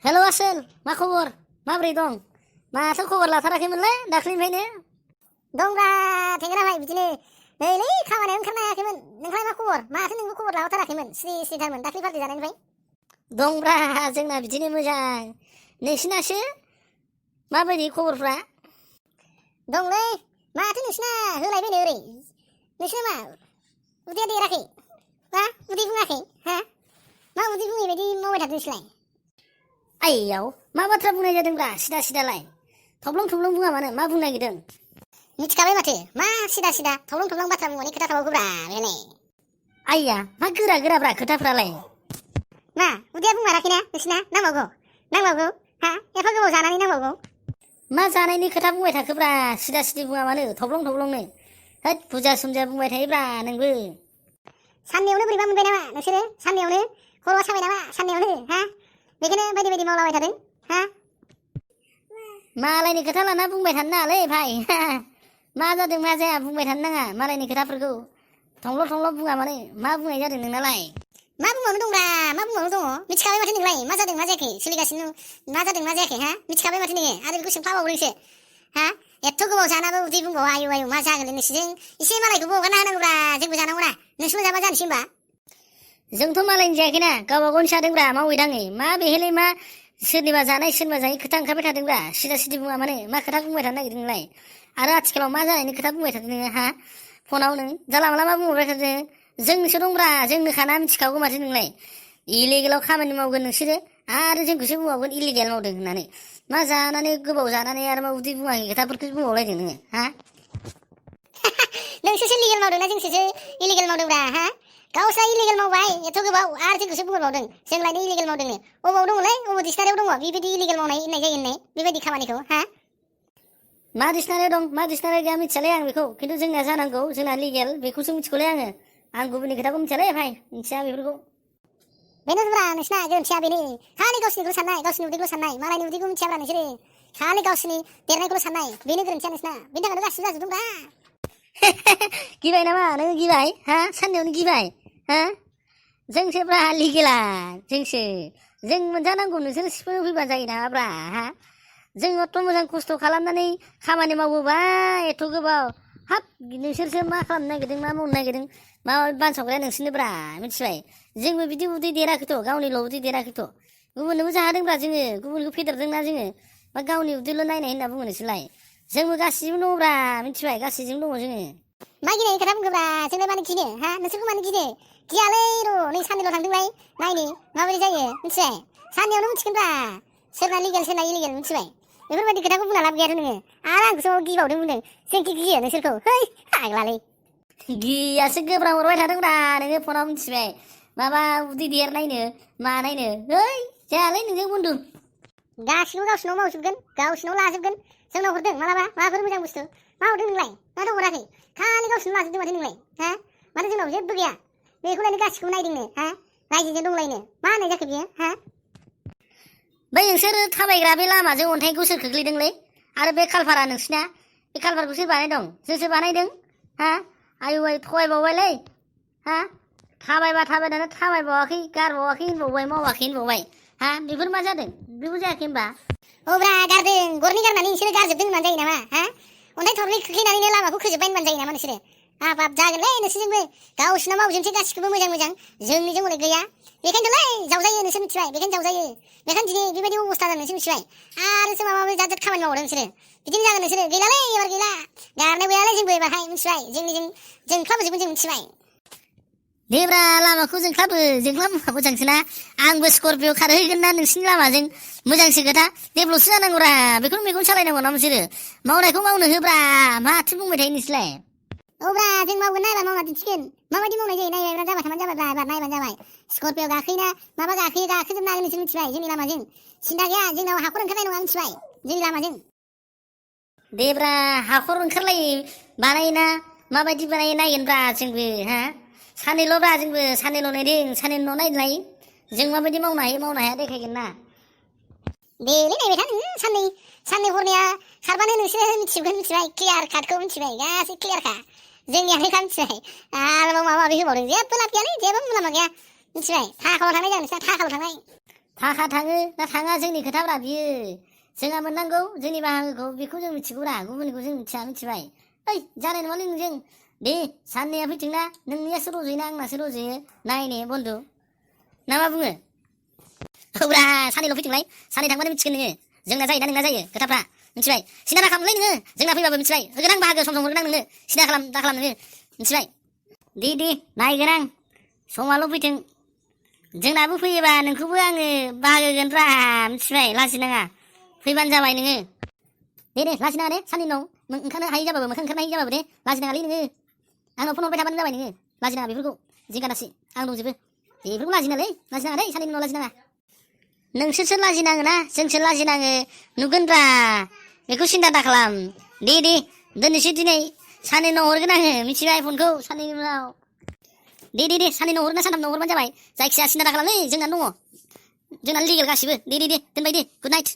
हेल' आसोल मा खबर माब्रै दं माथो खबर लाथाराखैमोनलै दाख्लैनिफ्रायनो दंब्रा थेंग्रा भाई बिदिनो नैलै खामानियाव ओंखारनो हायाखैमोन नोंहालाय मा खबर माथो नोंबो खबर लाहरथाराखैमोन स्रि स्रिथारमोन दाख्लै पार्टि जानायनिफ्राय दंब्रा जोंना बिदिनो मोजां नोंसिनासो माबायदि खबरफ्रा दंलै माथो नोंसिना होलायबायनो ओरै नोंसिना मा उदैया देराखै मा उदै बुङाखै हा मा उदै बुङै बायदि मावबाय थादों नोंसोरलाय आइयाव मा बाथ्रा बुंनाय जादोंब्रा सिदा सिदालाय थब्लं थब्लं बुङा मानो मा बुंनो नागिरदों मिथिखाबाय माथो मा सिदा सिदा थब्लं थब्लं बाथ्रा बुंनानै खोथा थाबावगोब्रा बेलाय आइया मा गोरा गोराब्रा खोथाफ्रालाय मा उदैया बुंमाराखैना नोंसिना नांबावगौ हा एफा गोबाव जानानै नांबावगौ मा जानायनि खोथा बुंबाय थाखोब्रा सिदा सिदि बुङा मानो थब्लं थब्लंनो होद बुजा सुमजा बुंबाय थायोब्रा नोंबो साननैयावनो बोरैबा मोनबाय नामा नोंसोरो साननैयावनो खर'आ साबाय नामा साननैयावनो हा बेखायनो बायदि बायदि मावलाबाय थादों हा मालायनि खोथा लाना बुंबाय थानो नाङालै भाइ मा जादों मा जाया बुंबाय थानो नाङा मालायनि खोथाफोरखौ थंल' थंल' बुङा मानो मा बुंनाय जादों नोंनालाय मा बुंबावनो दंब्रा मा बुंबावनो दङ मिथिखाबाय माथो नोंलाय मा जादों मा जायाखै सोलिगासिनो मा जादों मा जायाखै हा मिथिखाबाय माथो नोङो आरो बेखौ सोंफाबावदोंसो हा एथ' गोबाव जानाबो उदै बुंबावो आयु आयु मा जागोन नोंसोरजों एसे मालायखौबो हगारना होनांगौब्रा जोंबो जानांगौना नोंसोरबो जाबा जानोसै होमबा जोंथ' मालायनि जायाखैना गावबा गावनि जादोंब्रा मावै दाङै मा बेहेलाय मा सोरनिबा जानाय सोरनिबा जायै खोथा ओंखारबाय थादोंब्रा सिदा सिदि बुङा मानो मा खोथा बुंबाय थानो नागिरदों नोंलाय आरो आथिखालाव मा जानायनि खोथा बुंबाय थादों नोङो हा फनाव नों जानला माला मा बुंहरबाय थादों जोंनोसो दंब्रा जोंनोखाना मिथिखागौ माथो नोंलाय इलिगेलाव खामानि मावगोन नोंसोरो आरो जोंखौसो बुंबावगोन इलिगेल मावदों होननानै मा जानानै गोबाव जानानै आरो मा उदै बुङाखै खोथाफोरखौसो बुंबावलायदों नोङो हा नोंसोरसो लिगेल मावदोंना जोंसोसो इलिगेल मावदोंब्रा हा गावस्रा इलिगेल मावबाय एथ' गोबाव आरो जोंखौसो बुंहरबावदों जोंलायनो इलिगेल मावदोंनो अबाव दङलै अबाव डिक्सनारियाव दङ बेबायदि इलिगेल मावनाय होननाय जायो होननाय बेबायदि खामानिखौ हा मा डिक्सनारियाव दं मा डिक्सनारियाव गैया मिथियालै आं बेखौ खिन्थु जोंनिया जानांगौ जोंना लिगेल बेखौसो मिथिगौलै आं गुबुननि खोथाखौ मिथियालै भाइ मिथिया बेफोरखौ बेनोब्रा नोंसिना गोरोन्थिया बेनो खालि गावसिनिखौल' साननाय गावसिनि उदैखौल' साननाय मालायनि उदैखौ मिथियाब्रा नोंसोरो खालि गावसिनि देरनायखौल' साननाय बेनो गोरोन्थिया नोंसिना बेनि थाखायनो गासिबो जाजोबदोंब्रा गिबाय नामा नों गिबाय हा साननैयावनो गिबाय हा जोंसोब्रा लिगेला जोंसो जों मोनजानांगौ नोंसोर सिफुं फैबा जायो नामाब्रा हा जों अत' मोजां खस्थ' खालामनानै खामानि मावबोबाय एथ' गोबाव हाब नोंसोरसो मा खालामनो नागिरदों मा मावनो नागिरदों मा बानसावग्राया नोंसोरनोब्रा मिथिबाय जोंबो बिदि उदै देराखैथ' गावनिल' उदै देराखैथ' गुबुननोबो जाहोदोंब्रा जोङो गुबुनखौ फेदेरदोंना जोङो मा गावनि उदैल' नायनाय होनना बुङो नोंसोरलाय जोंबो गासिबो दङब्रा मिथिबाय गासैजोंबो दङ जोङो मा गिनायनि खोथा बुंगोब्रा जोंलाय मानो गिनो हा नोंसोरखौ मानो गिनो गियालै र' नै साननैल' थांदोंलाय नायनि माबोरै जायो मिथिबाय साननैयावनो मिथिगोनब्रा सोरना लिगेल सोरना इलिगेल मिथिबाय बेफोरबायदि खोथाखौ बुंना लाब गैयाथ' नोङो आरो आंखौसो गिबावदों बुंदों जोंखि गियो नोंसोरखौ है आग्लालै गियासो गोब्राब हरबाय थादोंब्रा नोङो फनाव मिथिबाय माबा उदै देरनायनो मानायनो है जायालै नोंजों बन्दु गासिबो गावसिनाव मावजोबगोन गावसिनाव लाजोबगोन जोंनाव हरदों मालाबा माबाफोर मोजां बुस्थु मा हरदों नोंलाय माथो हराखै खालि गावसिनाव लाजोबदों माथो नोंलाय हा माथो जोंनाव जेबो गैया बेखौलायनो गासिखौबो नायदोंनो हा रायजोजों दंलायनो मा होननाय जाखो बियो हा बै नोंसोर थाबायग्रा बे लामाजों अन्थाइखौ सोर खोख्लैदोंलै आरो बे कालभारा नोंसिना बे कालभारखौ सोर बानायदों जोंसो बानायदों हा आयु आयु थगायबावबायलै हा थाबायबा थाबायनानै थाबायबावाखै गारबावाखै होनबावबाय मावाखै होनबावबाय हा बेफोर मा जादों बेबो जायाखै होनबा अब्रा गारदों गरनै गारनानै नोंसोरो गारजोबदों होनबानो जायो नामा हा अन्थाइ थरनै खोख्लैनानैनो लामाखौ खोजोब्बाय होनबानो जायो नामा नोंसोरो हाबाब जागोनलै नोंसोरजोंबो गावसिनाव मावजोबनोसै गासिखौबो मोजां मोजां जोंनिजों हले गैया बेखायनोथ'लै जावजायो नोंसोर मिथिबाय बेखायनो जावजायो बेखायनो दिनै बेबायदि अबस्था जादों नोंसोर मिथिबाय आरोसो माबा माबि जाद खामानि मावदों नोंसोरो बिदिनो जागोन नोंसोरो गैलालै एबार गैला गारनाय गैयालै जोंबो एबारहाय मिथिबाय जोंनिजों जोंख्लाबोजोबगोन जों मिथिबाय देब्रा लामाखौ जोंख्लाबो मोजांसोना आंबो स्करपिअ खारहैगोन ना नोंसिनि लामाजों मोजांसो खोथा डेभलपसो जानांगौरा बेखौनो मेगन सालायनांगौ ना नोंसोरो मावनायखौ मावनो होब्रा माथो बुंबाय थायो नोंसोरलाय अब्रा जों मावगोन नायबा मावना दिन्थिगोन माबायदि मावनाय जायो नायबाय जाबाय थाबानो जाबाय एबार नायबानो जाबाय स्करपिअ गाखोयोना माबा गाखोयो गाखोजोबनो हागोन नोंसोर मिथिबाय जोंनि लामाजों सिन्था गैया जोंनाव हाखर ओंखारनाय नङा मिथिबाय जोंनि लामाजों देब्रा हाखर ओंखारलायै बानायोना माबायदि बानायो नायगोनब्रा जोंबो हा सानैल'ब्रा जोंबो सानैल' नायदों सानैनि उनाव नायनाय जों माबायदि मावनो हाया देखायगोन ना देलै नायबाय था नोङो साननै हरनाया खारबानो नोंसोरो मिथिजोबगोन मिथिबाय क्लियार काटखौ मिथिबाय गासै क्लियारखा जोंनियानोखा मिथिबाय आरोबाव माबा माबि होबावदों जेबो लाब गैयालै जेबो मुलाम्फा गैया मिथिबाय थाखाल' थांनाय जागोन नोंसिना थाखाल' थांनाय थाखा थाङो ना थाङा जोंनि खोथाब्रा बियो जोंहा मोननांगौ जोंनि बाहागोखौ बेखौ जों मिथिगौरा गुबुननिखौ जों मिथिया मिथिबाय ओइ जानाय नङालै नोंजों दे साननैया फैथोंना नोंनियासो रज'योना आंनासो रज'यो नायने बन्दु ना मा बुङो औब्रा साननैल' फैथोंलाय साननै थांबानो मिथिगोन नोङो जोंना जायोना नोंना जायो खोथाफ्रा मिथिबाय सिन्था दा खालामलै नोङो जोंना फैबाबो मिथिबाय होगोन आं बाहागो सम हरगोन आं नोंनो सिन्था दा खालाम नोङो मिथिबाय दे नायगोन आं समाल' फैथों जोंनाबो फैयोबा नोंखौबो आङो बाहागो होगोनब्रा मिथिबाय लाजिनाङा फैबानो जाबाय नोङो दे लाजिनाङा दे साननै उनाव ओंखारनो हायि जाबाबो मोखां ओंखारनो हायि जाबाबो दे लाजिनाङालै नोङो आंनाव फन हरबाय थाबानो जाबाय नोङो लाजिनाङा बेफोरखौ जिंगादासि आं दंजोबो बेफोरखौ लाजिनाङालै साननैनि उनाव लाजिनाङा नोंसोरसो लाजिनाङोना जोंसो लाजिनाङो नुगोनब्रा बेखौ सिन्था दा खालाम दे दोननोसै दिनै साननै उनाव हरगोन आङो मिथिबाय फनखौ साननैनि उनाव दे साननै उनाव हरना सानथाम उनाव हरबानो जाबाय जायखिजाया सिन्था दा खालामलै जोंना दङ जोंना लिगेल गासिबो दे दोनबाय दे गुड नाइट